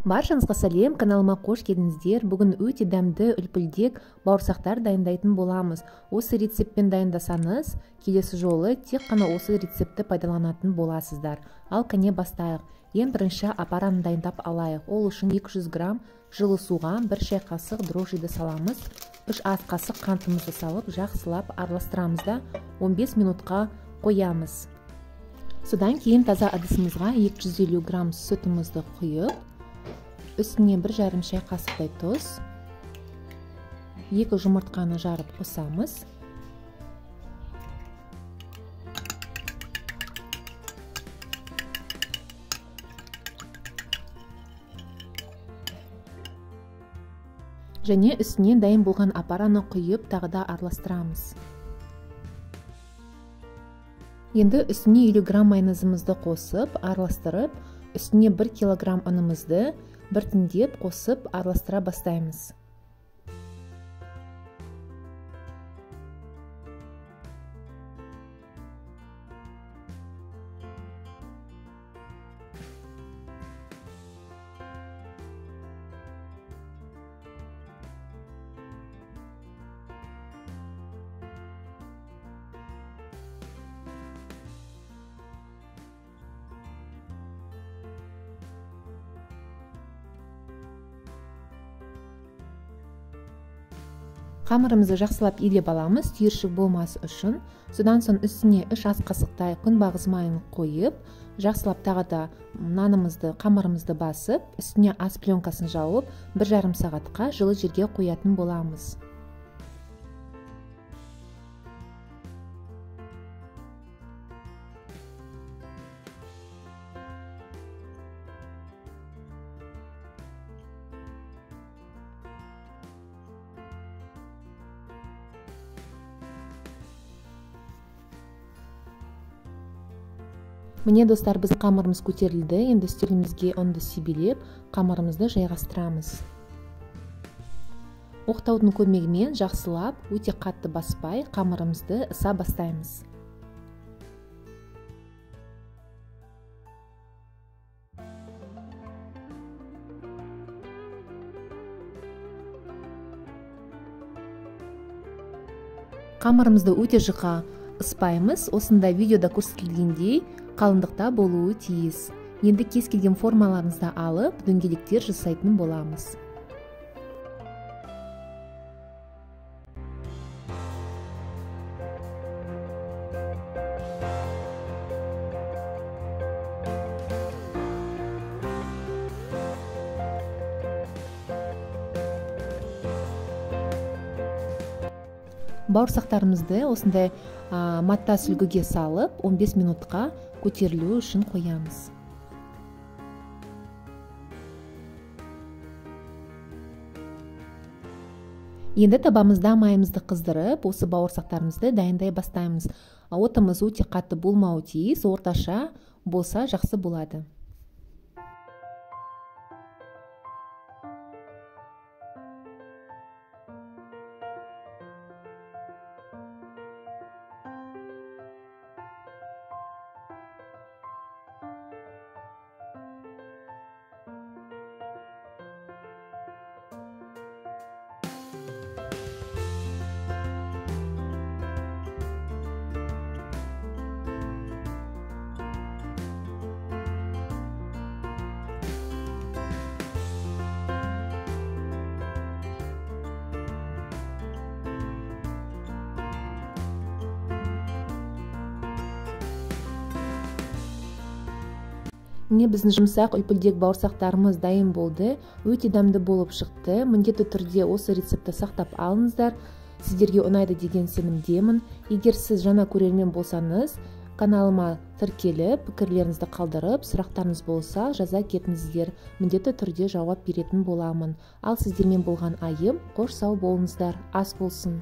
Баршаңызға сәлем, каналыма қош келдіңіздер. Бүгін өте дәмді үлпілдек бауырсақтар дайындайтын боламыз. Осы рецептпен дайындасаңыз, келесі жолы тек қана осы рецептті пайдаланатын боласыздар. Ал кәне бастайық. Ең бірінші апараны дайындап алайық. Ол үшін 200 грамм жылы суға 1 шай қасық дрожжиді саламыз. 3 ас қасық қантымызды салып, жақсылап араластырамыз да 15 минутқа қоямыз. Содан кейін таза ыдысымызға 250 грамм сүтімізді құйып, үстіне 1,5 шай қасықтай тұз, 2 жұмыртқаны жарып қосамыз. Және үстіне дайын болған апараны құйып, тағы да араластырамыз. Енді үстіне 50 грамм майонезімізді қосып, араластырып, үстіне 1 килограмм ұнымызды біртіндеп қосып араластыра бастаймыз. Қамырымызды жақсылап илеп аламыз, түйіршік болмас үшін. Содан соң үстіне 3 ас қасықтай күнбағыс майын қойып, жақсылап тағы да нанымызды, қамырымызды басып, үстіне ас пленкасын жауып, 1,5 сағатқа жылы жерге қоятын боламыз. Міне достар, біздің қамырымыз көтерілді. Енді үстелімізге ұнды себелеп, қамырымызды жайғастырамыз. Оқтаудың көмегімен жақсылап, өте қатты баспай, қамырымызды ыса бастаймыз. Қамырымызды өте жұқа ыспаймыз. Осындай видеода көрсетілгендей қалыңдықта болуы тиіс. Енді кез келген формаларыңызды алып, дөңгелектер жасайтын боламыз. Бауырсақтарымызды осындай матта сүлгіге салып, 15 минутқа көтерілу үшін қоямыз. Енді табамызда майымызды қыздырып, осы бауырсақтарымызды дайындай бастаймыз. Отымыз өте қатты болмауы тиіс, орташа болса жақсы болады. Міне біздің жұмсақ үлпілдек бауырсақтарымыз дайын болды. Өте дәмді болып шықты. Міндетті түрде осы рецептті сақтап алыңыздар. Сіздерге ұнайды деген сенімдемін. Егер сіз жаңа көрермен болсаңыз, каналыма тіркеліп, пікірлеріңізді қалдырып, сұрақтарыңыз болса, жаза кетіңіздер. Міндетті түрде жауап беретін боламын. Ал сіздермен болған Айым, қош сау болыңыздар. Ас болсын.